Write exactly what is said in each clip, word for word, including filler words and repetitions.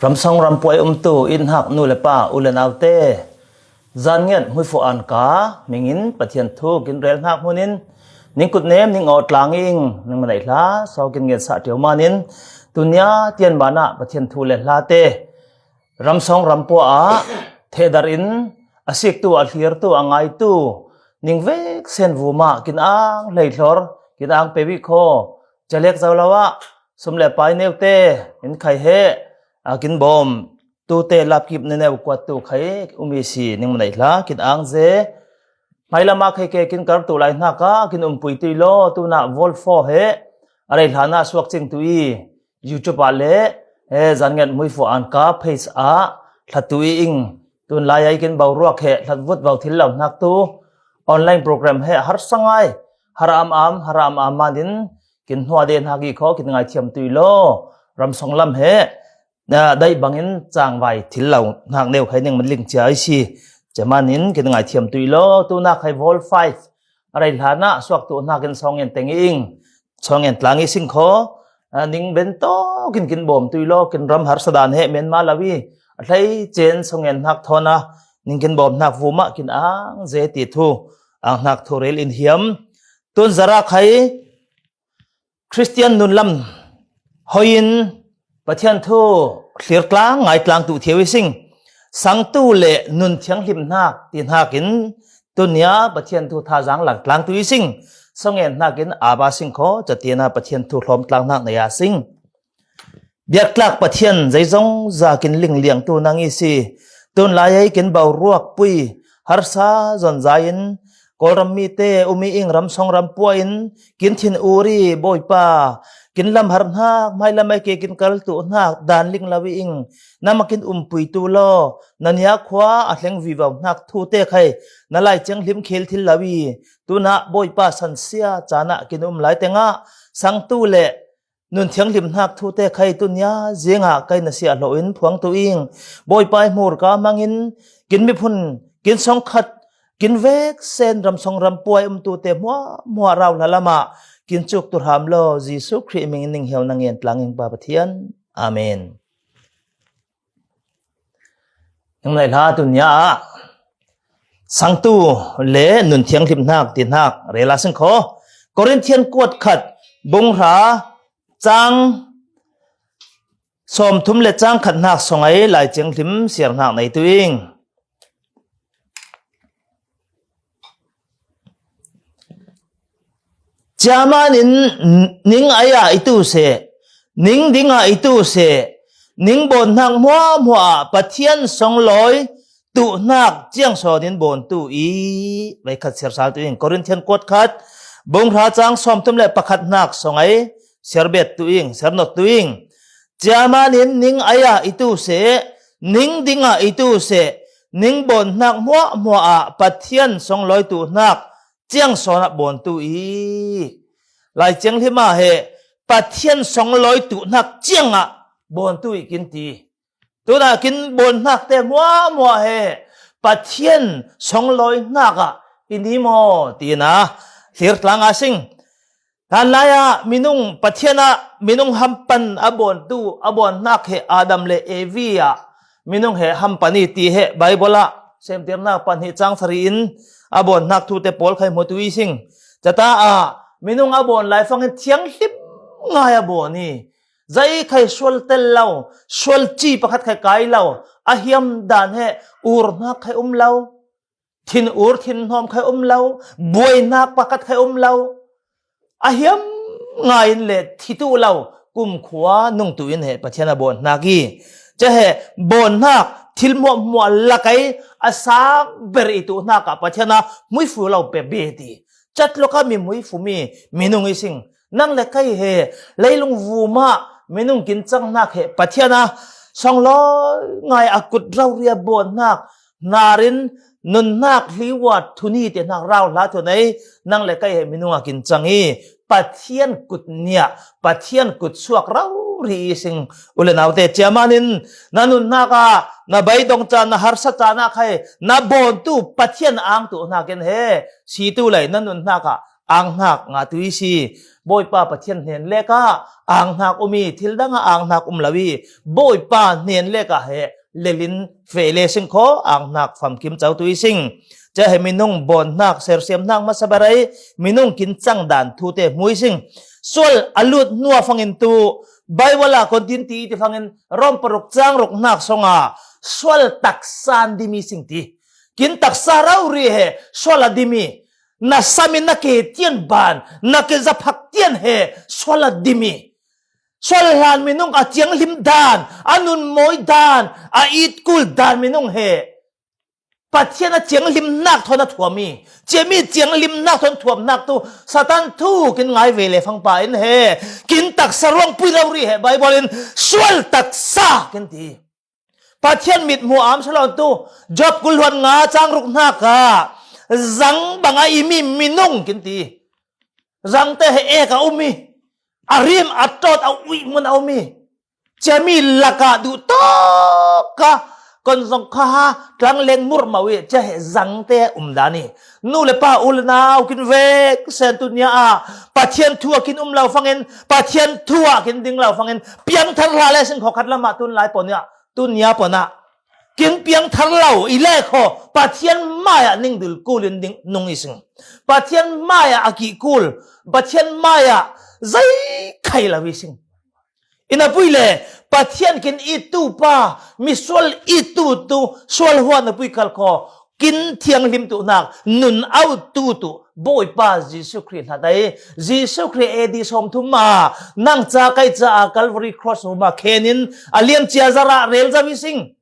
Ramsong rampuai umtu inn hak nu le pa u le naute, zan nget hmuifu an ka hmingin Pathian thu kin rel hnak hmunin ning kut nem ning aw tlang ing. Ning maneih hla saw kin nget sah ṭio manin tunia tian banah Pathian thu le hlate ramsong rampua ah thehdarh in a siktu, a thlirtu, a ngaitu ning vek sen vumah kin ang hleithlor, kin ang peuh ih khaw. Calek zo lo ah sum le pai neute in khai he a kin bawm tute lapkip ne neu kuat tu khai um ih si. Ning maneih hla kin ang ze. Hmailam ah khai ke kin kar tu lai hnak ah kin umpui tu ih law, tunah Volfo he a rei hlanah suak cing tu ih YouTube ah le he zan nget hmuifu an ka page ah hlat tu ih ing. Tun lai ai kin boruak he hlat vut vo thil lo hnak tu online program he harsa ngai, har am am, har am am manin kin hnuah de hnak ih khaw kin ngaithiam tu ih law, ramsong lam he na daih bangin cangvai thil lo hnak neu khai ning man ling cia ih si. Cemanin kin ngaithiam tu ih law, tunah khai Vol five a rei hlanah suak tu hnakin sawng ngen teng ih ing. Sawng ngen tlang ih sing khaw. A, ning ben tawkin kin bawm tu ih law, kin ram harsa dan he men ma lo ih a hlei cen sawng ngen hnak thawn a ning kin bawm hnak vumah kin ang ze ti thu, ang hnak thu rel in hiam. Tun zara khai Khristian nunlam hoihin Pathian thu thlirtlang, ngaitlang tu thiau ih sing. Sangtu le nun thianghlim hnak ti hnakin tunia Pathian thu thazang langtlang tu ih sing. Sawng ngen hnakin aba sing khaw, catiana Pathian thu hlawmtlang hnak nei a sing. Biaktlak Pathian zeizong zakin lingliangtu nang ih si. Tun lai ai kin boruak pui harsa zonzai in Kawlram mite um ih ing, ramsong rampua in kin thin ur ih, Bawipa, kin lamhar hnak, hmailam ai ke kin kal tu hnak dan ling lo ih ing. Nangmah kin umpui tu law, na nia khua a hleng vivo hnak thute khai na Lai Thianghlim khel thil lo ih, tunah Bawipa sansia canah kin um lai tengah sangtu le nun thianghlim hnak thute khai tunia zingah kai na siah hlawh in phuang tu ing. Bawipa ih hmurka hmangin kin miphun, kin songkhat, kin vek sen ramsong rampuai umtute hmuahhmuah rauhla lamah kin cuk tu hram law, Jesuh Khrih hmingin ning hiau na ngen tlang ing Pa Pathian. Amen. Ning maneih hla, tunia ah sangtu le nun thianghlim hnak ti hnak rel a sing khaw. Korinthian kuat khat, bung hra, cang sawmthum le cang khat hnak sawng ai Lai Thianghlim siar hnak nei tu ing. Ciaman in ning ai ah i tu seh, ning dingah i tu seh, ning bawn hnak hmuahhmuah ah Pathian songlawi tuh hnak ciang sawn in bawn tu i. Veikhat siar sal tu in Korinthian kuat khat, bung hra cang sawmthum le pakhat hnak sawng ai siar bet tu ing, siar not tu ing. Ciaman in ning ai ah i tu seh, ning dingah i tu seh, ning bawn hnak hmuahhmuah ah Pathian songlawi tuh hnak ciang sawn ah bawn tu i. Lai Thianghlim ah he Pathian songlawi tuh hnak ciang ah bawn tu i kin ti. Tuna kin bawn hnak te hmuahhmuah he Pathian songlawi hnak ah i ni maw tina thlirtlang a sing. Tan lai ah minung Pathian ah minung hampan a bawn tu, a bawn hnak he Adam le Evi ah minung he hampan i ti he Bible ah Semtirnak pahnih cang sari in a bawn hnak thute pawl khai hmu tu i sing. Cata ah minung a bawn lai fangin thianghlim ngai a bawn i, zai khai sual tel lo, sual ci pakhat khai kai lo, a hiam dan he ur hnak khai um lo, thin ur thin hnawm khai um lo, buai hnak pakhat khai um lo, a hiam ngai in le thi tu lo, kumkhua nung tu in he Pathian a bawn hnak i, ca he bawn hnak thil hmuahhmuah lak ai a sang ber i tu hnak ah Pathian a hmuifu lo pe bet i. Catluk ah mi hmuifu mi minung i sing. Nang le kei he leilung vumah minung kin cang hnak he Pathian a songlawi ngai a kut rauria bawn hnak hnar in nun hnak hliwat thuni te hnak rauhla thunei nang le kei he minung a kin cang i Pathian kut niah Pathian kut suak rauhri i sing u le naute. Ciaman in na nun hnak ah na beidong can, na harsa can ah khai na bawn tu Pathian ang tu hnak in he si tu lei na nun hnak ah anghnak ngah tu i si. Bawipa Pathian hnen leka anghnak um i, thil danga anghnak um lo i, Bawipa hnen leka he lelin feh le sing kho, anghnak famkim co tu i sing. Cia he minung bawnhnak, sersiamhnak masa ber ei, minung kin cang dan thute hmu i sing. Sual a lut hnua fangin tu Baibal ah kon tin ti ti fangin Rom paruk cang ruknak songa sual taksa an dim i sing ti. Kin taksa rori he sual a dim i, na sam in na ke tian ban, na ke zaphak tian he sual a dim i. Sual hlan minung a cianghlim dan, a nunmawi dan, a it kul dan minung he Pathian a cianghlimnak thawn a thuam i, ciami cianghlimnak thawn thuamnak tu Satan thu kin ngai ve le fangpa in he, kin taksa ruangpui rori he Baibal in sual taksa kin ti. Pathian mit hmu am salon tu Job kul hluan nga cang ruknak ah zang banga i mi minung kin ti. Zangte he ek a um i, a rim a tawt a uih mun a um i, ciami laka duh tawka kon zong kha ha, tlangleng murmau i, cia he zangte um dan i. Nu le pa u le nau kin vek sen tunia a Pathian thu a kin um lo fangin, Pathian thu a kin ding lo fangin, piangthar hla le sing khawkhat lamah tun lai pawnia, tunia pawna kin piangthar lo i le kho, Pathian mai-ah ning dul kulin ding nung i sing. Pathian mai-ah a kih kul, Pathian mai-ah zei khai lo i sing. Ina pui le Pathian kin i tu pa, misual i tu tu, sual huan a pui kal kho, kin thianghlim tuhnak, nun au tu tu, Bawipa Jesu Khrih hlat ei. Jesu Khrih A D sawmthum ah nang ca kai ca a Calvary Cross huma khenin a liamcia zarah rel zo i sing.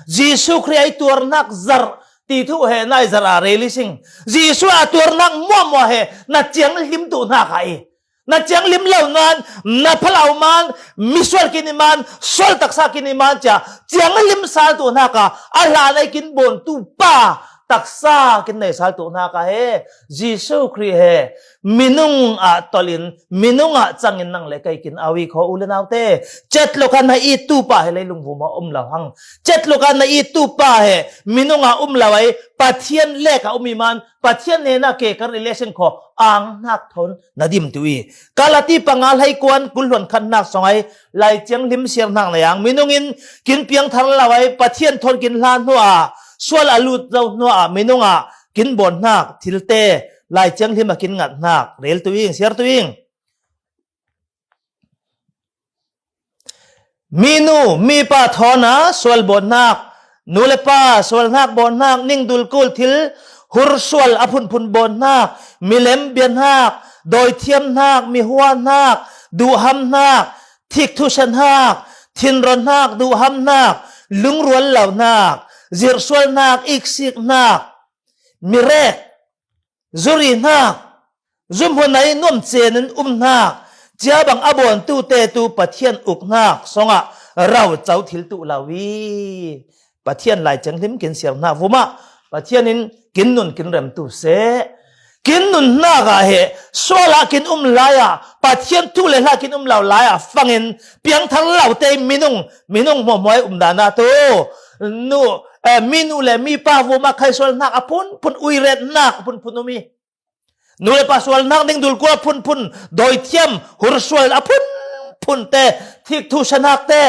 Jesu Khrih a i tuarnak zarh ti thu he na i zarh a rel i sing. Jesu a tuarnak muahmuah he na cianghlim tuhnak a i. Na cianghlim lo nan, na phalau man, misual kin i man, sual taksa kin i man cia cianghlim sal tuhnak a, a hlan a i kin bawn tu pa taksa kin nei sal tuhnak a he Jesu Khrih he minung ah tolin, minung ah cangin nang le kei kin au i kho u le naute. Cetluk a na i tu pa he leilung vuma um lo hang. Cetluk a na i tu pa he minung ah um lo ei, Pathian lek a um i man, Pathian nena ke ka relation kho ang hnak thawn na dim tu i. Kalati panga hlei kuan kul hluan khatnak song ei, Lai Cianghlim siarnak na yang minung in kin piangthar lo ei, Pathian thawn kin hlan hnu ah, sual a lut zo hnu ah, minung ah kin bawnhnak thilte Lai Cianghlim a kin ngathnak rel tu ing, siar tu ing. Minu mipa thawn a sual bawnhnak, nu le pa sualhnak bawnhnak, ning dulkul thil hur sual a phunphun bawnhnak, milem biahnak, dawithiamhnak, mihuahnak, duhhamhnak, thikthusiahnak, thinronhnak, duhhamhnak, lungrual lohnak, zirhsualhnak, iksiknak, mirek, zurihnak, zumhun a i nuamcen in umhnak, cia bang a bawntute tu Pathian uknak songah rauco thil tuh lo i. Pathian Lai Cianghlim kin siarhnak vumah Pathian in kin nun kin remtu seh. Kin nunhnak ah he sual ah kin um lai ah, Pathian thu le hla kin um lo lai ah fangin piangthar lote minung, minung hmuahhmuah i um dan ah tu nu, eh, minu le mipa vumah khaisualhnak a phunphun, uiretnak a phunphun um i. Nu le pa sualhnak, ning dulkul a phunphun, dawithiam, hursual a phunphun te, thikthusiahnak te,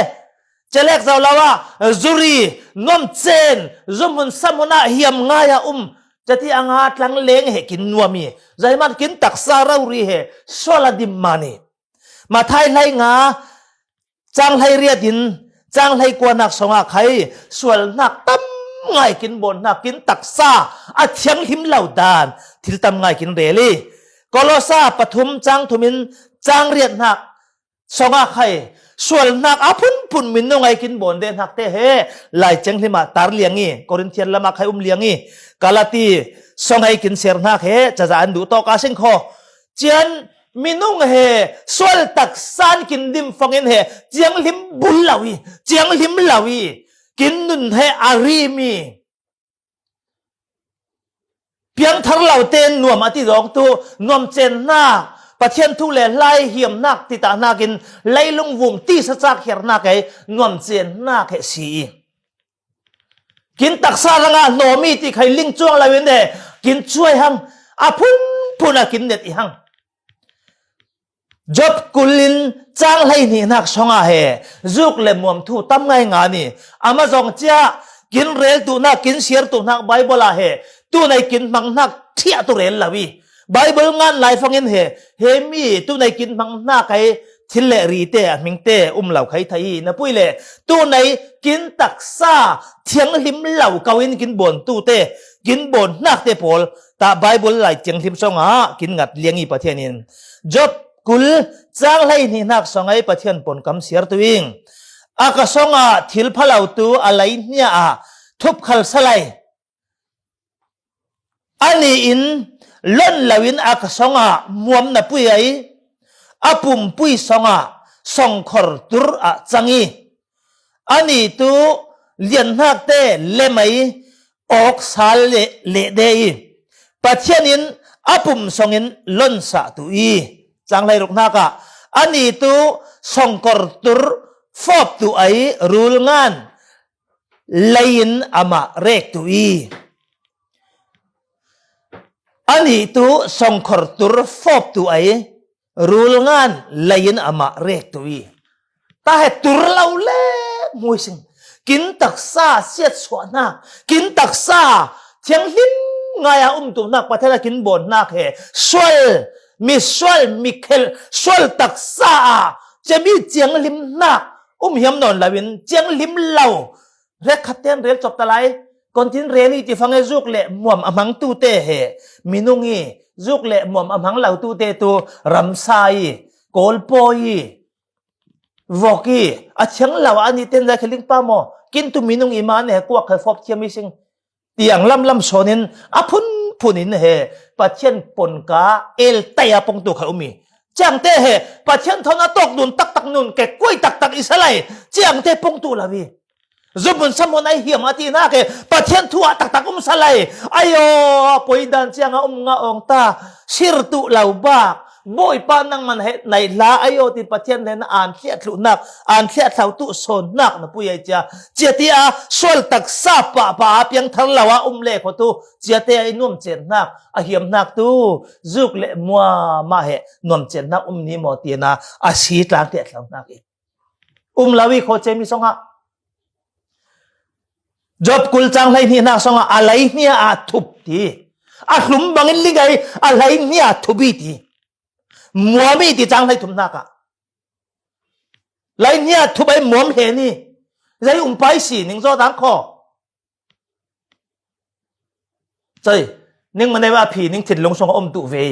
celek zo lo ah, zuri, nuamcen, zumhmun samhun ah hiam ngai a um, cati a nga tlangleng he kin nuam i, zaiman kin taksa rori he sual a dim man i. Matthai hlei nga, cang hlei riat in cang hlei kuanak songah khai sualhnak tam ngai kin bawnhnak kin taksa a thianghlim lo dan thil tam ngai kin rel i. Kolosa pathum cang thum in cang riatnak songah khai sualhnak a phunphun minung ai kin bawn dehnak te he Lai Cianghlim ah tar liang i, Korinthian lamah khai um liang i, Kalati song ai kin serhnak he caza an duh tawk a sing kho. Cian minung he sual taksa an kin dim fangin he cianghlim bul lo i, cianghlim lo i, kin nun he a rim i. Piangthar lote nuam a ti zawk tu, nuamcenhnak, Pathian thu le hlai hiamhnak ti tahnakin leilung vum tisa cak hiarhnak ei nuamcenhnak he si i. Kin taksa rangah hnawmi ti khai ling cuang lo in de, kin cuai hang, a phun phun a kin net i hang. Job kul in chang hlei hnihnak sawngah he zuk le muam thu tam ngainga ni. Amah zong cia kin rel tuhnak, kin siar tuhnak Baibal ah he tunei kin hmanghnak thiah tu rel lo i, Baibal ngan lai fangin he, he mi tunei kin hmanghnak ai thil le rite a hmingte um lo khai thei hi. Na pui le tunei kin taksa thianghlim lo ko in kin bawn tute, kin bawnhnakte pawl ta Baibal lai thianghlim sawngah kin ngat liang i Pathian in Job kul chang hlei hnihnak sawng ai Pathian pawnkam siar tu ing. A ka sawngah thil phalo tu a lei hnia ah thup khal salai. Ani in lon loin a ka sawngah muam na pui ai, a pumpui sawngah songkhor tur ah cang i, ani tu lianhnakte lem ai awk sal le, le de i, Pathian in a pum songin lonsah tu i, cang hlei rukhnakah ani tu songkhor tur fawp tu ai rul ngan leiin amah rek tu i, ani tu songkhor tur fawp tu ai rul ngan leiin amah rek tu i. Ta he tur lo le mui sing. Kin taksa siatsuahnak, kin taksa thianghlim ngai a um tuhnak, Pathian a kin bawnnak he sual, mi sual, mi khel, sual taksa a cemi thianghlimnak um hiam nawn loin thianghlim lo. Rek khat ten rel cop ta lai. Kontin rel i ti fang e, zuk le muam a hmang tute he minung i, zuk le muam a hmang lo tute tu ramsa i, kawlpawi i, vok i, a thiang lo a ni ten zai khe ling pa maw? Kin tu minung i ma ne he kuak he fawp thiam i sing. Tiang lamlam sawnin a phunphun in he Pathian ponka el tai a pongtu kha um i. Ciangte he Pathian thawn a tawk nun taktak nun ke kuai taktak i salai. Ciangte pongtu lo i. Zumun samun ai hiam a tinak he Pathian thu ah taktak um salai. Ayo, a poidan ciang a um nga awng ta. Sir tu lo bak. Bawipa nangman he nai hla ayo ti Pathian nen an thliah thluhnak, an thliah thlau tu sawnnak na pui ai cia. Cia ti a sual taksa pahpah a piang thar lo a um le kho tu. Cia te a i nuam cennak, a hiamnak tu. Zuk le muam ah he nuam cennak um ni maw tiana a si tlang thliah thlaunak i. Um lo i kho cemi songah. Job kul cang hlei hnihnak songah a lei hnia ah thup ti. A hlum bangin ling ai a lei hnia thup i ti. Muam i ti cang hlei thumnak ah. Lei hnia thup ai muam he ni. Zei um pai si ning zaw dang kho. Cai, ning manei a phi ning thinlung song a om tu ve.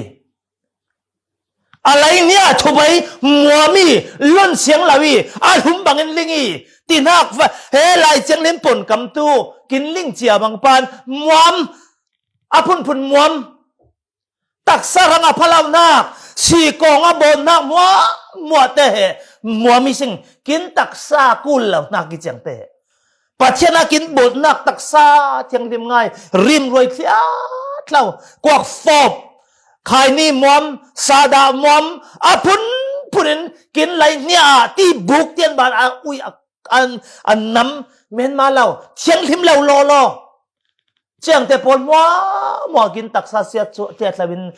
A lei hnia thup ai muam i, lon siang lo i, a hlum bangin ling i, tinak va, he Lai Thianghlim pawnkam tu, kin ling cia bang pan, muam, a phunphun muam, taksa rang a phalaunak, sikawng a bawnnak muam, muam te he, muam i sing, kin taksa kul lonak i ciang te he. Pathian a kin bawlnak taksa thianghlim ngai, rimruai thliat thlau, kuak fawp, khaini muam, sada muam, a phunphun in kin lei hnia ah ti buk tian ban a ui a, an, a nam men ma lo, thianghlim lo law law. Ciangte pawl muam, muam kin taksa siat suah thliat thlau in,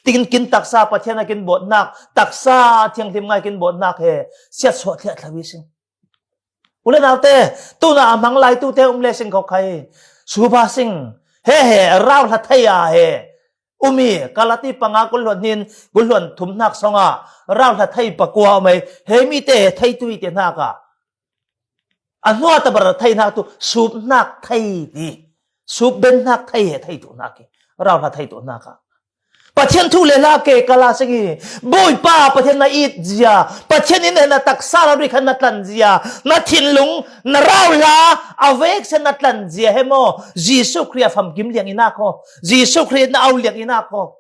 tin kin taksa Pathian a kin bawlnak, taksa thianghlim ngai kin bawlnak he siat suah thliat thlau i sing. U le naute, tuna a hmang lai tute um le sing khawk khai. Suba sing. He he, rauhla thei a he. Umi, Kalati panga kulhluan hnin, kulhluan thumnak songa. Rauhla thei pakua um ei. He mite he thei tui te hnaka. A hnua tabar thei hnak tu, supnak thei ti. Sup ben hnak thei he thei tu hnak i. Rauhla thei tu hnaka. Pathian thu le hla ke kala sing i, Bawipa Pathian na it zia, Pathian in na taksa rori khan na tlan zia, na thinlung, na rauhla, a vek sen na tlan zia he maw? Jesuh Khrih a famkim liang i nak haw. Jesuh Khrih na au liang i nak haw.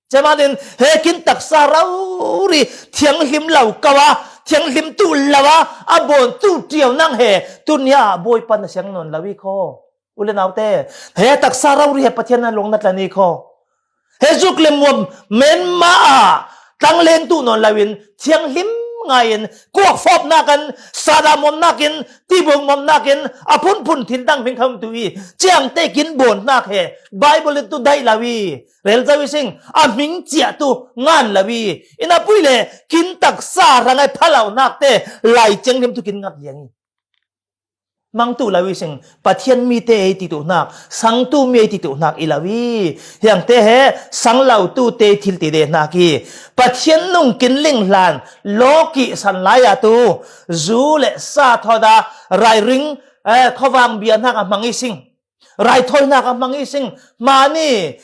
Cemanin he kin taksa rori, thianghlim lo kau a, thianghlim tu lo a, a bawn tu tiau nang he, tunia Bawipa na siang nawn lo i khaw. U le naute, he taksa rori he Pathian na lung na tlan i khaw. He zuk le muam menma a tlangleng tu nawn loin thianghlim ngaiin, kuak fawpnakin, sada mawmnakin, tibuk mawmnakin, a phunphun thil dang hming kham tu i, ciangte kin bawnnak he, Bible in tu daih lo i, rel zo i sing, a hming ciah tu ngan lo i, ina pui le, kin taksa rangai phalaunak te, Lai Cianglim tu kin ngat liang i. Mangtu lo i sing, Pathian mite ei tituhnak, sangtu mi ei tituhnak i lo i, hiangte he, sang lo tute thil ti dehnak i, Pathian nung kin linghlan, lawkih san lai-a tu, zu le sa thawda, rairing, eh, khuavang biahnak a hmang i sing, raithawinak a hmang i sing, mani,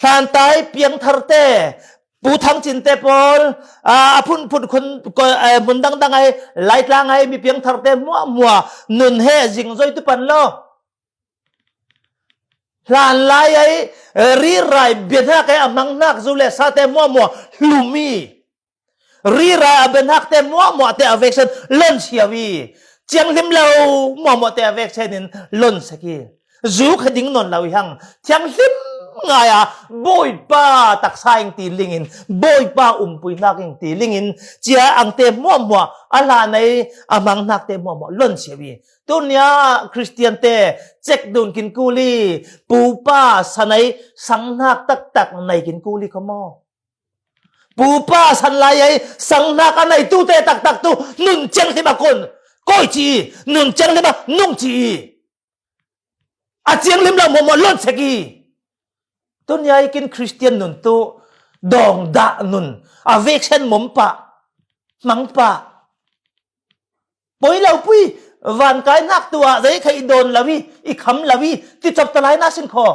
hlantai piangtharte, Pu Thang Cin te pawl, a, a phunphun khun, ko, eh, hmun dangdang ai, Laitlang ai, mi piangtharte muahmuah, nun he zingzoi tu pan lo. Hlan lai ai, eh, rirai biahnak ai, a hmangnak zu le sate muahmuah, hlum i. Rirai a biahnak te muahmuah te a veksen, lon siau i. Cianghlim lo muahmuah te a veksen in, lon sek i. Zu kha ding nawn lo i hang, thianghlim ngai a, Bawipa taksa ing ti lingin, Bawipa umpuinak ing ti lingin, cia angte muahmuah, a hlan ai, a hmangnak te muahmuah, lon siau i. Tunia Khristian te, cek dun kin kul i, pupa san ai, sangnak taktak nei kin kul i kha maw. Pupa san lai ai, sangnak a nei tute taktak tu, nun cianghlim a kun, koi ci i, nun cianghlim a nung ci i. A cianghlim lo muahmuah lon sek i. Tunia i kin Khristian nun tu, dawng dah nun, a veksen mom pah, hmang pah. Poi lo pui, van kai hnak tu ah, zei kha i dawn lo i, i kham lo i, ti cop ta lai na sin kho.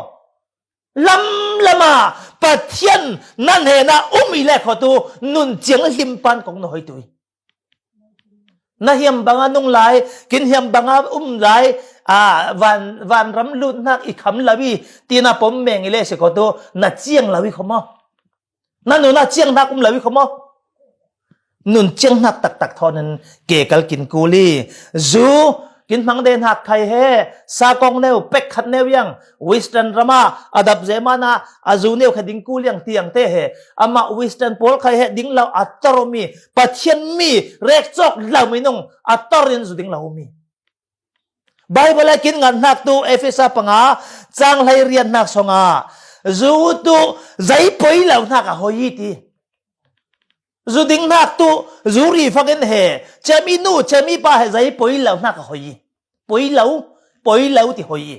Lamlam ah, Pathian nan hena um i le kho tu, nun cianghlim pan kong na hoi tu i. Na hiam banga nung lai, kin hiam banga um lai, a, van, van ram lut hnak i kham lo i, tina pom meng i le si ko tu, na ciang lo i kho maw. Na nun a ciang hnak um lo i kho maw. Nun ciang hnak taktak thawn in ke kal kin kul i. Zu, kin hmang de hnak khai he, sa kong neu, pek khat neu yang, Western rama, a dap ze mana, a zu neu kha ding kul yang tiang te he. Amah Western pawl khai he ding lo a tor mi, Pathian mi, rek cawk lo mi nung, a tor in zu ding lo mi. Bible a kin ngat hnak tu Efesa panga cang hlei rian hnak songa zu tu zei poi lo hnak a hoi i ti. Zu ding hnak tu zu ri fak in he, cemi nu, cemi pa he zei poi lo hnak a hoi i. Poi lo, poi lo ti hoi i.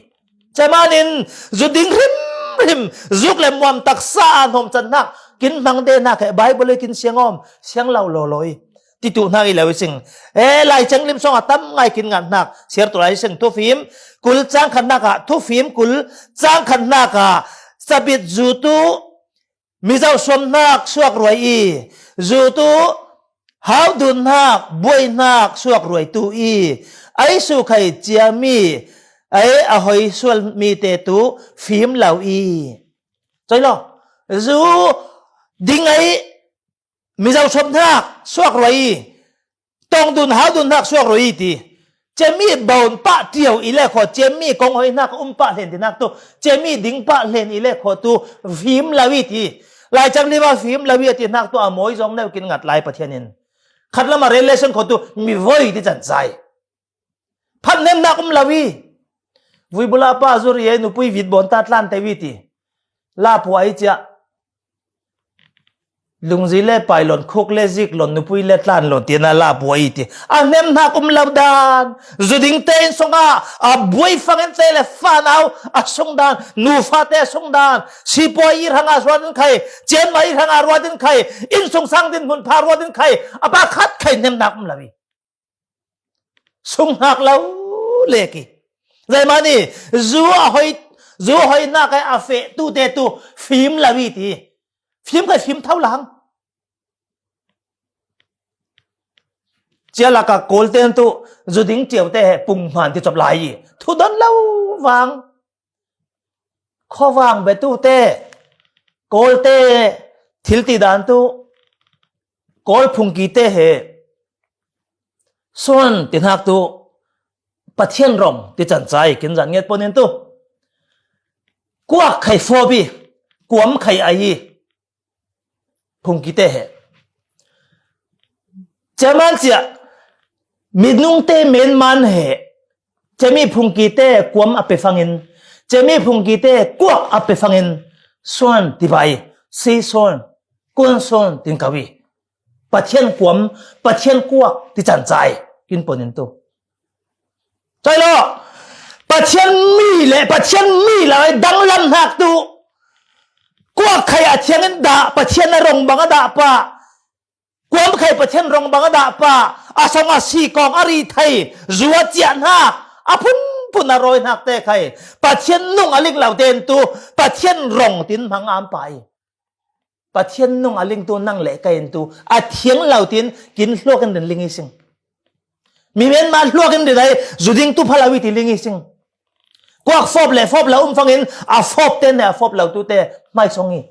Cemanin zu ding hrim hrim, zuk le muam taksa a hnom can hnak, kin hmang de hnak he Bible kin siang om, siang lo lo lo i. Ti tu hnak i lo i sing. E, Lai Cianglim song a tam ngai kin ngat hnak. Siar tu lai sing thufim, kul cang khat hnak ah, thufim kul cang khat hnak ah, sabit zu tu, mizo suam hnak suak ruai i, zu tu, hau dun hnak, buai hnak suak ruai tu i, ai su khai cia mi, ai a hoi sual mi te tu, fim lo i. Coi lo, zu ding ai, mizo suam hnak suak ruai i, tong dun hau dun hnak suak ruai i ti. Cemi bawn pah tiau i le kho, cemi kong hoi hnak um pah hlen ti hnak tu, cemi ding pah hlen i le kho tu, fim lo i ti. Lai Cianglim a fim lo i ti hnak tu a mawi zong neu kin ngat lai Pathian in. Khat lam a relation kho tu, mi voi ti can cai. Phat nemnak um lo i. Vui bula pa zuri e nupui vit bawn ta tlan te vi ti. La pua i cia. Lungzi le pai lon, khuk le zik lon, nupui le tlan lon, tina la pua i ti. A nemnak um lo dan. Zu ding te inn song a, a buai fangin te le fanau, a sung dan, nufa te sung dan, sipuai i rang a ruat in khai, cianma i rang a ruat in khai, inn sung sang din hmun pha ruat in khai, a pa khat khai nemnak um lo i. Sung hnak lo lek i. Zeimani, zu a hoi, zu a hoi hnak ai a feh tu te tu, fim lo i ti. Fim khai fim tho lang. Cia laka Kawl ten tu, zu ding cio te he pung hman ti cop lai i. Thu don lo vang. Khuavang betu te, Kawl te, thil ti dan tu, Kawl phungki te he, suan ti hnak tu, Pathian rom ti can cai, kin zan nget pon in tu. Kuak khai fawp i, kuam khai ai i, phungki te he. Cia man cia, minungte men man he, cemi phungkite kuam a pe fangin, cemi phungkite kuak a pe fangin, suan ti bai, si suan, kuan suan tin kawi. Pathian kuam, Pathian kuak ti can cai, kin ponin tu. Cai lo, Pathian mi le, Pathian mi le, danglam hnak tu. Kuak khai a thiangin dah, Pathian a rong bang a dah pa. Kuam khai Pathian rong bang a dah pa, a song a si kong a ri thei, zu a ciah hnak, a phunphun a rawi hnak te khai, Pathian nung a ling lo ten tu, Pathian rong tin hmang am pa i. Pathian nung a ling tu nang le ka in tu, a thiang lo tin kin hluak in rin ling i sing. Mi men ma hluak in rin ai, zu ding tu pha lo i ti ling i sing. Kuak fop le fop lo um fangin, a fop te ne a fop lo tu te, mai song i.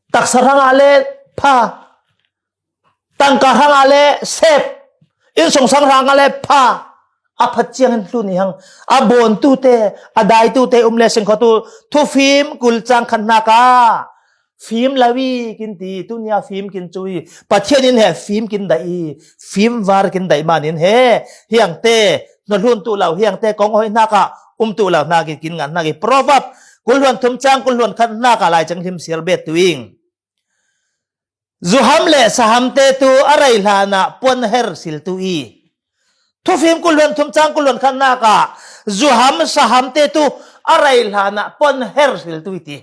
Taksa hrang ah le pha. Tangka hrang ah le sep. Innsungsang hrang ah le pha. A phat ciangin hlun i hang. A bawn tu te, a dai tu te um le sing kho tu. Thufim kul cang khat hnak ah. Fim lo i kin ti, tu nia fim kin cu i. Pathian in he fim kin daih i. Fim var kin daih man in he. Hiang te, hnahlun tu lo, hiang te kong hoi hnak ah. Um tu lo hnak i kin ngan hnak i. Proverb, kul hluan thum cang, kul hluan khat hnak ah lai cang hlim sial bet tu ing. Zuham le saham te tu a rei hlan ah puan her sil tu i. Thufim kul hluan thum cang kul hluan khat hnak ah zuham saham te tu a rei hlan ah puan her sil tu i ti.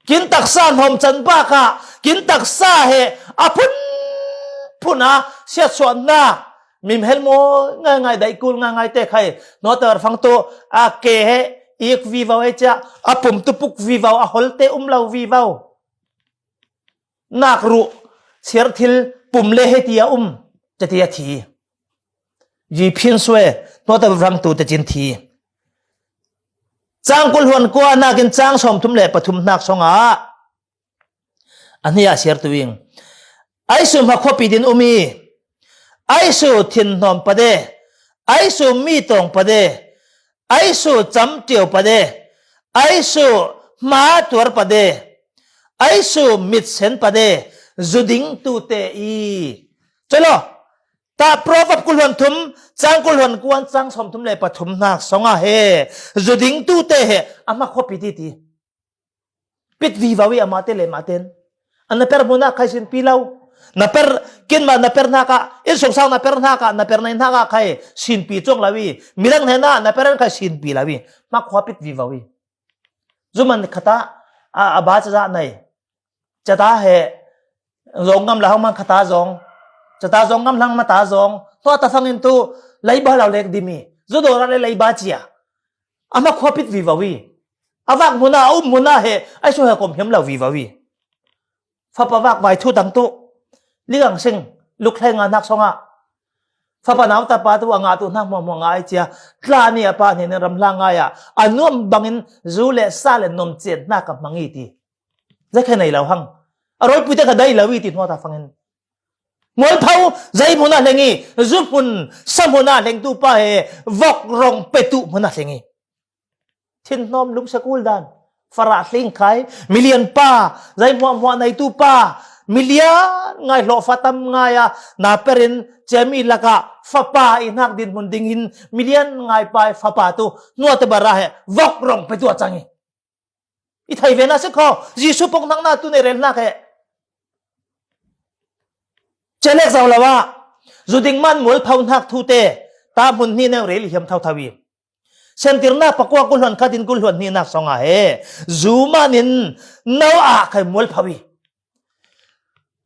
Kin taksa hnawm can bak ah, kin taksa he a phun phun a siatsuah hna. Mim hel maw ngai ngai daih kul ngai ngai te khai. Nawter fang tu a ke he ik vivo e cia a pum tu puk vivo a hol te um lo vivo. Nak ruh siar thil pum le he ti a um, ca ti a thi. Ji phin sue, nawter fang tu te cin thi. Cang kul hluan kua nakin cang sawm thum le pathum hnak song ah. A hnih ah siar tu ing. Aisu hmakhuapi din um i. Aisu thinhnawm pade. Aisu mi tawng pade. Aisu camṭio pade. Aisu hma tuar pade. Aisu mitsen pade. Zuding tu te i. Colo. Ta Proverb kul hluan thum, cang kul hluan kuan, cang sawm thum le pathum hnak song ah he. Zuding tu te he. A hmakhuapi ti ti. Pit vivo i amah te le mah ten. A na per hmun ah khai sin pi lo. Na per, kin mah na per hnak ah, innsungsang na per hnak ah, na per nei hnak ah khai sin pi cuang lo i. Midang hnen ah na per an khai sin pi lo i. Hmakhuapit vivo i. Zuman khat ah, a, a ba cazah nei. Cata he, zong ngam lo hang man khat ah zong. Cata zong ngam hlang mata zong. Tua ta fangin tu, leiba lo lek dim i. Zu dawr ah le leiba cia. A hmakhuapit vivo i. A vak hmun ah, a um hmun ah he, ai su he kom hiam lo vivo i. Fapa vak vai thu tang tu. Ligang sing, luk hlei nga hnak song ah. Fapa nau tapa tu a ngah tu hnak hmuahhmuah ngah ai cia. Tla ni a pa hnen in ram hla ngai ah. A nuam bangin zu le sa le nom cian hnak a hmang i ti. Zai khe nei lo hang. A rawipui te kha dai lo i ti hnuah ta fangin. Mualpho, zei hmun ah hleng i, zu hmun, sa hmun ah hleng tu pa he, vok rong petu hmun ah hleng i. Thinhnawm lungsia kul dan. Farah hling khai, milian pa, zei hmuahhmuah nei tu pa, milian ngai hlawh fa tam ngai a, na perin, cemi laka, fapa i hnak din hmun dingin, milian ngai pa i fapa tu, hnuah te bara he, vok rong petu a cang i. I thei ve na si kho, Jesuh pong hnak na tu nei rel hnak he. Celek zau lo ah, zu ding man mualpho hnak thu te, ta hmun hnih neu rel i hiam thotho i. Sentirnak pakua kul hluan khat in kul hluan hnihnak song ah he, zu man in no ah khai mualpho i.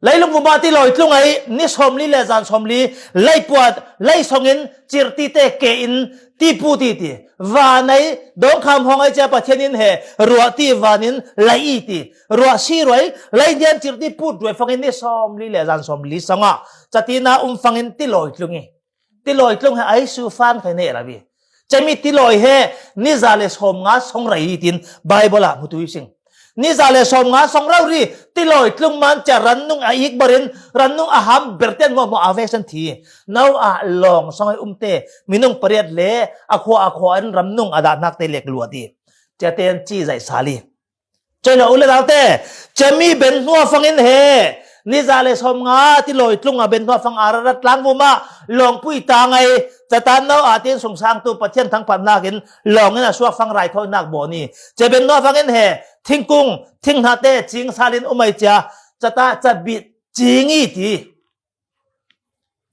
Leilung vumah ti lawi tlung ai, ni sawmli le zan sawmli, lei puat, lei songin, cirti te ke in, ti pu ti ti. Van ai, dawngkham hawng ai cia Pathian in he, ruah ti van in, lei i ti. Ruah si ruai, lei nian cirti put ruai fangin ni sawmli le zan sawmli song ah. Catina um fangin ti lawi tlung i. Ti lawi tlung he ai su fan khai ne rawi. Cemi ti lawi he, ni za le sawm nga song rei i tin, Bible ah mutu i sing. Ni za le sawm nga song rau ri, ti lawi tlung man cia ran nung a ik barin, ran nung a ham berten muahmuah a veksan thi. No ah lawng song ai umte, minung pariat le, a khua a khua in ram nung a dahnak te lek luat i. Cia ten ci zaih sal i. Cei lo u le naute, cemi ben hnuah fangin he, ni za le sawm nga ti lawi tlung a ben hnuah fang Ararat tlang vuma, lawngpui ta ngai, catan no a tin sungsangtu Pathian thangphat nakin, lawngin a suak fang raithawinak baw ni. Ce ben hnuah fangin he, thingkung, thinghnate, cing salin umai cia, cata, cabit, cing i ti.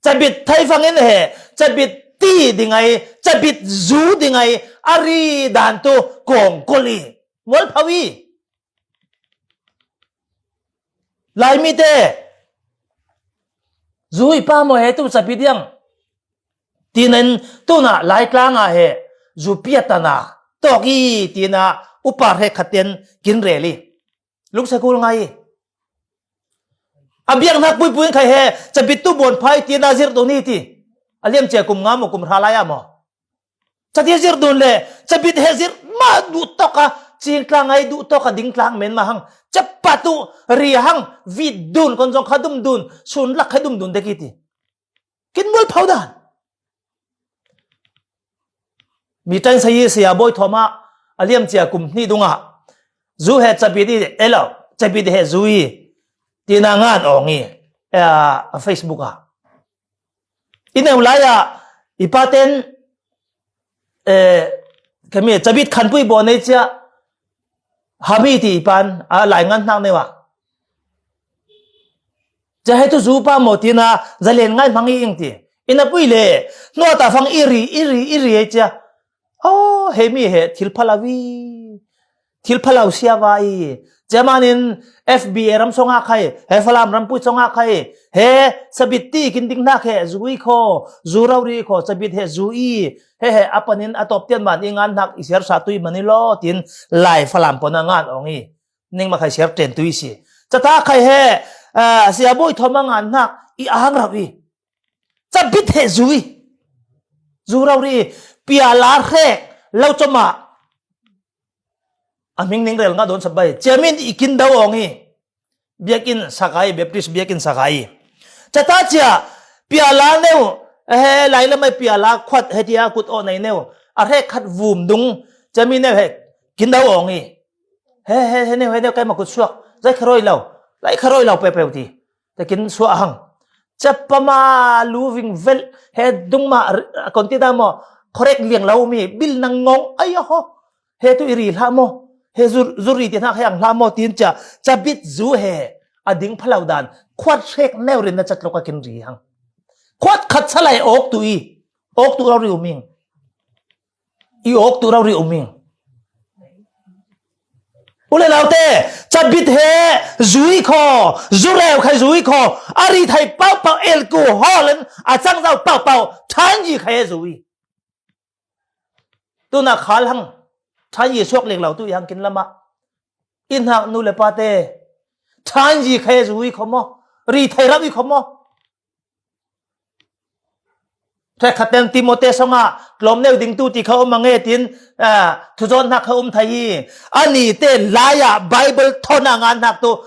Cabit thei fangin he, cabit ti ding ai, cabit zu ding ai, a ri dan tu kawngkul i. Mualpho i. Laimite, zu i pa maw he tu cabit diang. Tinin tuna Laitlang a he, zu piatana, tawk i tina upa hre khaten kin rel i. Lungse kul ngai. A biang hnak puipui in khai he, cabit tu buan phai ti na zir dun hi ti. A liam cia kum nga maw kum hra lai a maw. Cati zir dun le, cabit he zir ma duh tawk a, cing tlang ai duh tawk a, ding tlang men ma hang. Capat tu ri hang, vit dun, kon zong kha dum dun, sun lak kha dum dun dek hi ti. Kin mualpho dan. Mi tan sa i sia bawi thawma a liam cia kum hnih dungah zu he cabit i elo, cabit he zu i tina ngan awng i, a, a Facebook ah. I neu lai ah i paten, eh, kami cabit khanpui baw nei cia hami ti i pan a lai ngan hnak neu ah. Cia he tu zu pa maw tina zalen ngai hmang i ing ti. I na pui le, hnuah ta fang i ri, i ri, i ri ei cia. Oh, he mi he thil phalau i. Thil phalau sia va i. Cia manin F B A ram song a khai, he Falam rampui song a khai. He, sabit ti kin ding hnak he, zu i kho, zu rau ri kho, sabit he zu i. He he, a panin a tawp tian man i ngan hnak i siar sa tui mani lo, tin lai Falam pon a ngan awng i. Ning ma khai siar ten tui si. Cata khai he, ah, sia bawi thawma ngan hnak i ang rau i. Cabit he zu i. Zu rau ri, piala hrek, lo coma. A hming ning rel nga don sabai. Ciamin i kin dau awng i. Biakin sakai, Baptist biakin sakai. Cata cia, piala neu, he, lai lamai piala khuat, he tia kut aw nei neu. A hrek khat vum dung, ciamin neu he, kin dau awng i. He, he, he neu, he neu, kai ma kut suak. Zai kharoi lau. Zai kharoi lau pepeu ti. Te kin suak hang. Capama lu ving vel. He dung ma, a kon ti da mo. Khorek liang lau mi. Bil nang ngong. Ai ho. He tu i ri hla mo. He zur, zur ri ti hnak he ang hla mo. Tin cia. Cabit zu he. A ding phalau dan. Khuat hrek neu rin na cat lo ka kin ri hang. Khuat khat salai awk tu i. Awk tu rau ri uming. I awk tu rau ri uming. U le naute, cabit he zui kho, zureu khai zui kho, a ri thai pau pau alcohol in a cang zau pau pau, than yi khai zui. Tuna khal hang, than yi suak lek lau tu i hang kin lama. I hnak nu le pate, than yi khai zui kho mo, ri thai rau i kho mo. Hrekkhat ten Timote songah tlawm neu ding tu ti kha um a nge tin, ah, thuzawt hnak kha um thai hi. Ani te lai-ah Bible thawn a ngan hnak tu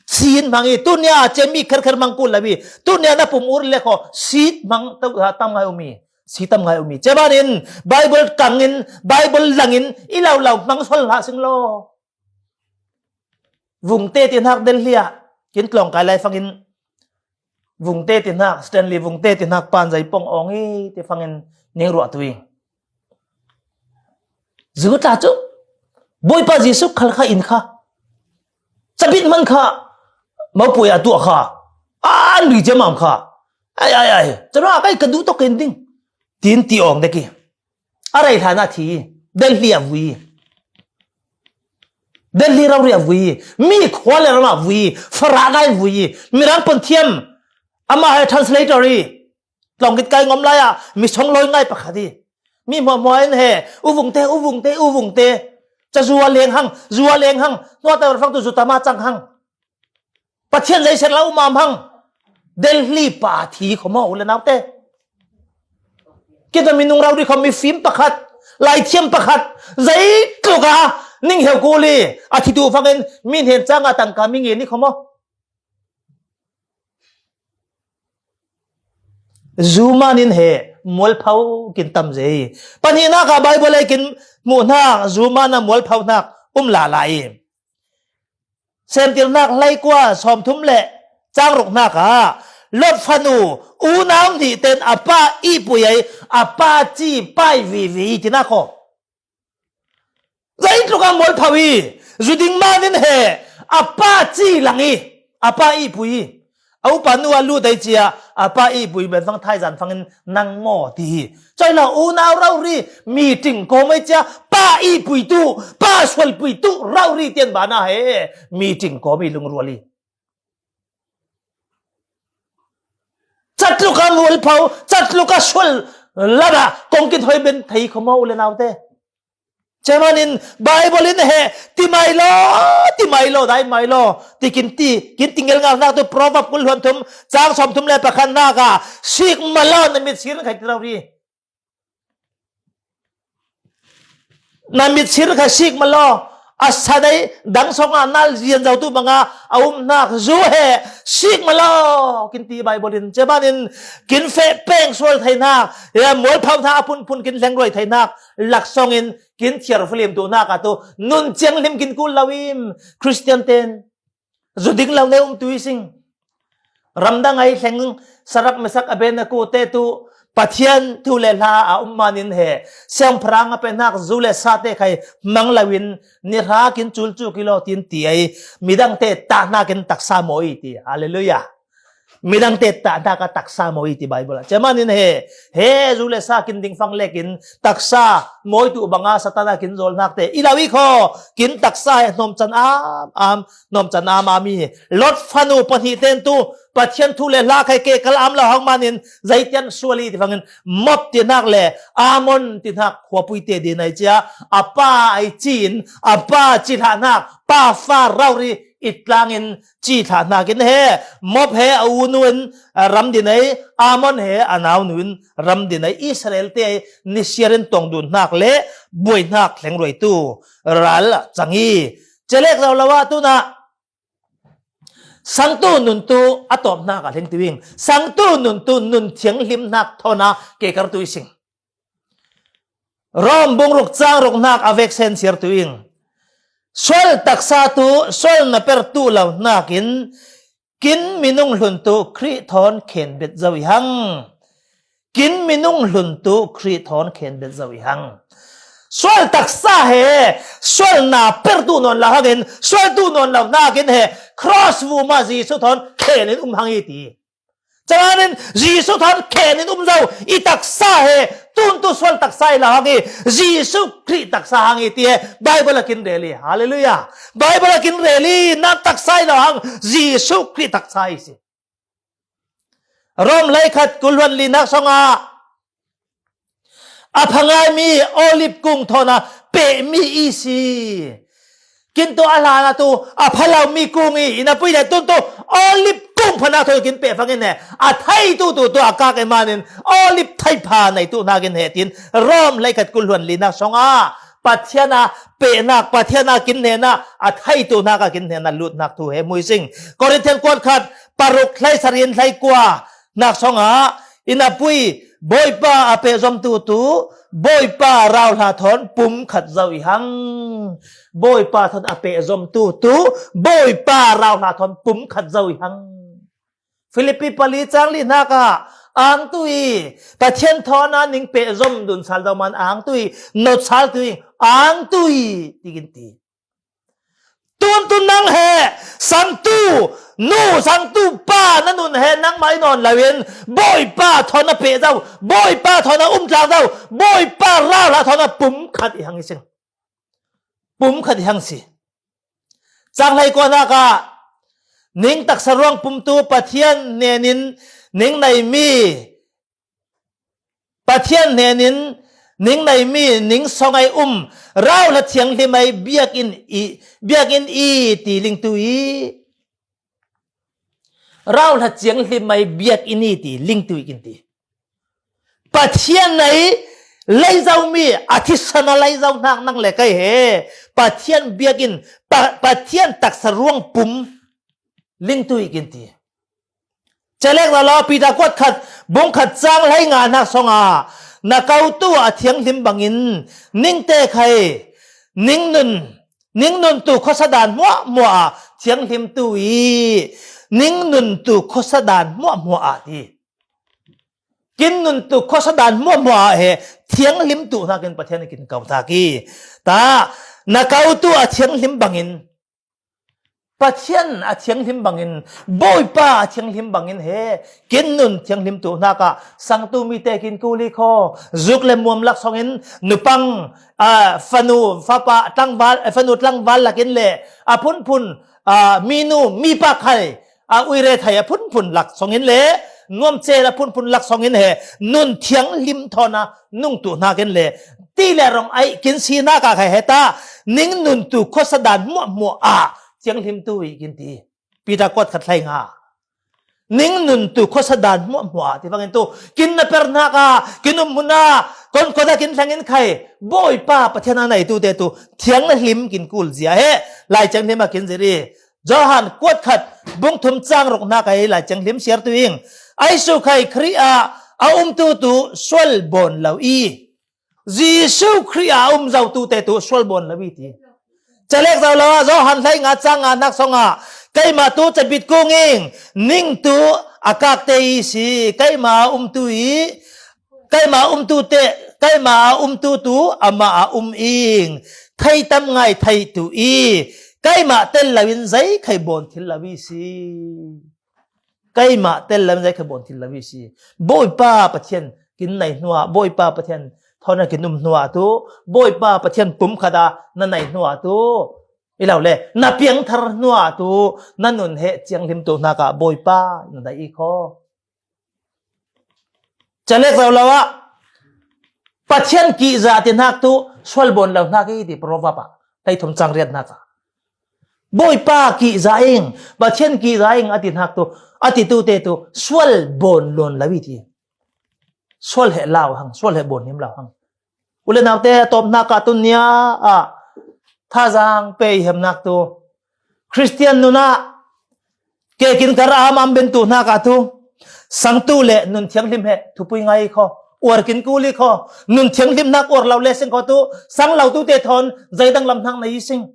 sit hmang hi. Tunia cemi kherkher hmang kul lo hi. Tunia na pum ur le kho sit hmang tu, ah, tam ngai um hi. Si tam ngai um hi. Ceban in Bible kang in, Bible lang in i lau lau hmang sol hlah sing lo. Vungte ti hnak Delhi ah kin tlawng kai lai fangin Vungte ti hnak, Stanley Vungte ti hnak pan zei pong awng i ti fangin ning ruah tu i. Zu tla cu Bawipa Jesuh khal kha in kha. Cabit man kha. Mopui a tuah kha. An ri ciamam kha. Ai, ai, ai. Cara kai ka duh tawk in ding. Tin ti awng dek i. A rei hlan ah thi. Delhi ah vui. Delhi rori ah vui. Mi khua le ram ah vui. Farah ngai vui. Mirang pon thiam. Amah he translator i. Tlawng kit kai ngom lai ah. Mi song loi ngai pakhat i. Mi hmuahhmuah in he. U Vungte, U Vungte, U Vungte. Ca zua leng hang. Zua leng hang. Hnuah ta fang tu zu tama cang hang. Pathian zei sen la umam hang. Delhi pa thi kho maw u le naute. Kita minung rau ri kho mi fim pakhat, lai thiam pakhat, zei tluk a ning heu kuli a thi tu fangin min hen cang a tangka mi nge ni kho maw. Zu man in he mualpho kin tam zei. Pahnih nak a Bible ei kin hmuh hnak, zu man a mualpho hnak um la lai. Semtirnak hleikua sawmthum le cang ruknak ah Lot fanu unau hnihten a pa ihpui ai, a pa ci pai vivi tinak kho. Zeitluk a mualpho i, zu ding manin he, a pa ci lang i, a pa ihpui i, a upa nu a lut ai cia, a pa ihpui ben fang thaizan fangin nang maw ti hi. Coi lo unau rori, mi tingkawm ai cia, pa ihpui tu, pa sualpui tu rori tian bana he, mi tingkawm i lungrual i. Catluk a mualpho, catluk a sual lada kongkin hoi ben thei kho maw u le naute. Cemanin Bible in he, ti mai lo, ti mai lo, dai mai lo, ti kin ti, kin ti ngelngalnak tu Proverb kul hluan thum, cang sawmthum le pakhatnak ah, sik ma lo na mit sir khai ti lo ri. Na mit sir khai sik ma lo, a sa dai dang sawngah nal zian zo tu banga a umnak zu he, sik ma lo, kin ti Bible in. Cemanin kin feh peng sual theinak, ya mualpho hna a phunphun kin hlengruai theinak, laksawngin kin thiar filim tu nak a tu nun ciang hlim kin kul lo im Christian ten. Zu ding lo ne um tu i sing. Ramdang ai hleng sarak mesak a ben a ku te tu Pathian thu le hla a um manin he siangpahrang a penhnak zu le sa te khai mang loin ni hra kin cul cu kilo tin ti ai midang te tahnak in taksa mawi ti. Halleluiah. Midang te tahnak a taksa mawi ti Bible ah. Cemanin he, he zu le sa kin ding fang lekin taksa mawi tu banga Satan a kin zawlnak te i lo i kho, kin taksa he hnawmcan am, am, hnawmcan am, am i. Lot fanu pahnih ten tu Pathian thu le hla khai ke kal am lo hang manin zeitian sual i ti fangin Mob tinak le Ammon tinak khuapui te din ai cia a pa ai cin a pa ci hlahnak pa fa rori i tlangin ci thlah hnakin he Mob he a unu in ram din ai, Ammon he a naunu in ram din ai, Israel te ai nisiar in tuang dun hnak le buai hnak thlengruai tu ral cang i celek zo lo ah tunah sangtu nuntu a tawp hnak a thleng tu ing, sangtu nuntu nun thianghlim hnak thawn a kekar tu i sing. Rom bung ruk cang ruk hnak a veksen siar tu ing. Sual taksa tu sual na per tu lo hnakin kin minung hlun tu Khrih thawn khen bet zo i hang. Kin minung hlun tu Khrih thawn khen bet zo i hang. Sual taksa he sual na per tu nawn lo hangin sual tu nawn lo hnakin he cross vuma Jesuh thawn khen in um hang i ti. Camanin Jesuh thawn khen in um zo i taksa he tuntu sual taksa i lo hang i Jesuh Khrih taksa hang i ti he Bible a kin rel i. Halleluiah. Bible a kin rel i na taksa i lo hang Jesuh Khrih taksa i si. Rom leikhat kul hluan linak songah a phangaimi olip kung thawn a pehmi i si. Kin tu a hlan a tu a phalomi kung i ina pui le tun tu olip kung phana thawn kin peh fangin he a thei tu tu tu a kak i manin olip thei pha nei tu hnakin he tin Rom leikhat kul hluan linak songah Pathian a pehnak, Pathian a kin hnena a thei tu hnak a kin hnena lut hnak thu he mui sing. Korintian kuat khat paruk hlei sarin hlei kua hnak songah ina pui Bawipa a pehzomtu tu Bawipa rauhla thawn pum khat zo i hang. Bawipa thawn a pehzomtu tu Bawipa rauhla thawn pum khat zo i hang. Filipi pali cang li hnak ah angtu i Pathian thawn a ning pehzom dun sal zo man angtu i not sal tu i angtu i tikin ti. Tun tu nang he sangtu nu sangtu pa na nun he nangmah i nawn loin Bawipa thawn a peh zo, Bawipa thawn a um tlang zo, Bawipa rauhla thawn a pum khat i hang i sing. Pum khat i hang si. Cang hlei kuanak ah ning taksa ruang pum tu Pathian hnenin ning neimi Pathian hnenin ning neimi ning song ai um rauhla thianghlim ai biakinn i biakinn i ti ling tu i rauhla thianghlim ai biakinn i ti ling tu i kin ti. Pathian nei lei zomi a thisen a lei zo hnak nang le kai he Pathian biakinn Pathian taksa ruang pum ling tu i kin ti. Celek lala Peter kuat khat bung khat cang hlei nga hnak song ah na ko tu a thianghlim bangin ning te khai ning nun ning nun tu khuasa dan hmuah hmuah a thianghlimtu i ning nuntu khuasa dan hmuahhmuah ah ti. Kin nuntu khuasa dan hmuahhmuah ah he thianghlimtu hnakin Pathian in kin ko hnak i ta na kotu a thianghlim bangin Pathian a thianghlim bangin, Bawipa a thianghlim bangin he kin nun thianghlimtu hnakah sangtu mite kin kuli kho, zuk le muam laksongin nupang, aa, fanu, fapa tlangval, fanu tlangval lakin le a phunphun, aa, minu, mipa khai, a uire thai a phunphun laksongin le nuamcel a phunphun laksongin he nun thianghlim thawn a nungtu hnakin le ti le rong ai kin si hnakah khai heta ning nuntu khuasa dan hmuahhmuah ah thianghlimtu i kin ti. Peter kuat khat hlei nga. Ning nuntu khuasa dan hmuahhmuah ah ti bangin tu kin na per hnakah kin um hmun ah konkot ah kin thlengin khai Bawipa Pathian a neitu te tu thianghlim kin kul zia he Lai Thianghlim ah kin zir i. Johan kuat khat bung thum cang ruk hnak ah Lai Thianghlim siar tu ing. Ai su khai Khrih ah a umtu tu sual bawn lo i Jesuh Khrih ah a um zotu te tu sual bawn lo i ti. Calek zo lo ah Johan hlei nga cang nga hnak song ah keimah tu cabit kung ing, ning tu a kakte i si, keimah a umtu i keimah a umtu te, keimah a umtu tu amah a um ing, theitam ngai thei tu i keimah tel loin zei khai bawn thil lo i si. Keimah tel loin zei khai bawn thil lo i si. Bawipa Pathian kin nei hnuah, Bawipa Pathian thawn a kin um hnuah tu, Bawipa Pathian pum khat ah na nei hnuah tu, i lo le na piangthar hnuah tu na nun he thianghlimtu hnakah Bawipa na dai i kho. Calek zo lo ah Pathian kihza ti hnak tu sual bawn lo hnak i ti Proverb ah hlei thum cang riat hnak ah Bawipa kihza ing, Pathian kihza ing a ti hnak tu, a ti tu te tu sual bawn lawn lo i ti. Sual he lau hang, sual he bawn him lau hang. U le naute a tawp hnak ah tu nia ah thazang pe i hem hnak tu Khristian nun ah ke kin kar am am bentu hnak ah tu sangtu le nun thianghlim he thupui ngai i kho, uar kin kul i kho, nun thianghlim hnak uar lo le sing kho tu sang lo tu te thawn zeidang lam hnak na i sing.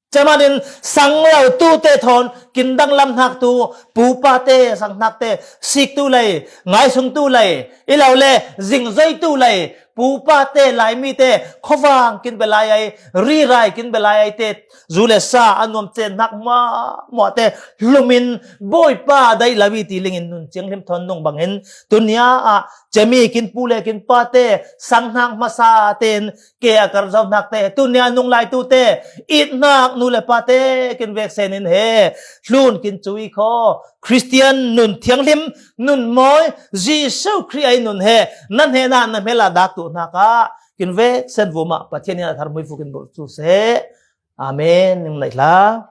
Camanin sang lo tu te thawn kin dang lam hnak tu pupa te, sang hnak te, sik tu lei, ngaisung tu lei, i lo le zingzoi tu lei, pupa te, laimi te, khuavang kin belai ai, rirai kin belai ai te, zu le sa a nuam cen hnak muahmuah te hlumin Bawipa dai lo i ti lingin nun thianghlim thawn nung bangin tunia ah cemi kin pu le kin pa te, sang hnak hmasa ten ke a kar zo hnak te, tunia nung lai tu te, it hnak nu le pa te kin veksen in he hlun kin cu i kho. Khristian nun thianghlim, nun mawi, Jesuh Khrih ai nun he nan he na na hmel ah dak tu hnakah kin veksen vumah Pathian in a thar hmuifu kin burh cu seh. Amen. Ning lai hla.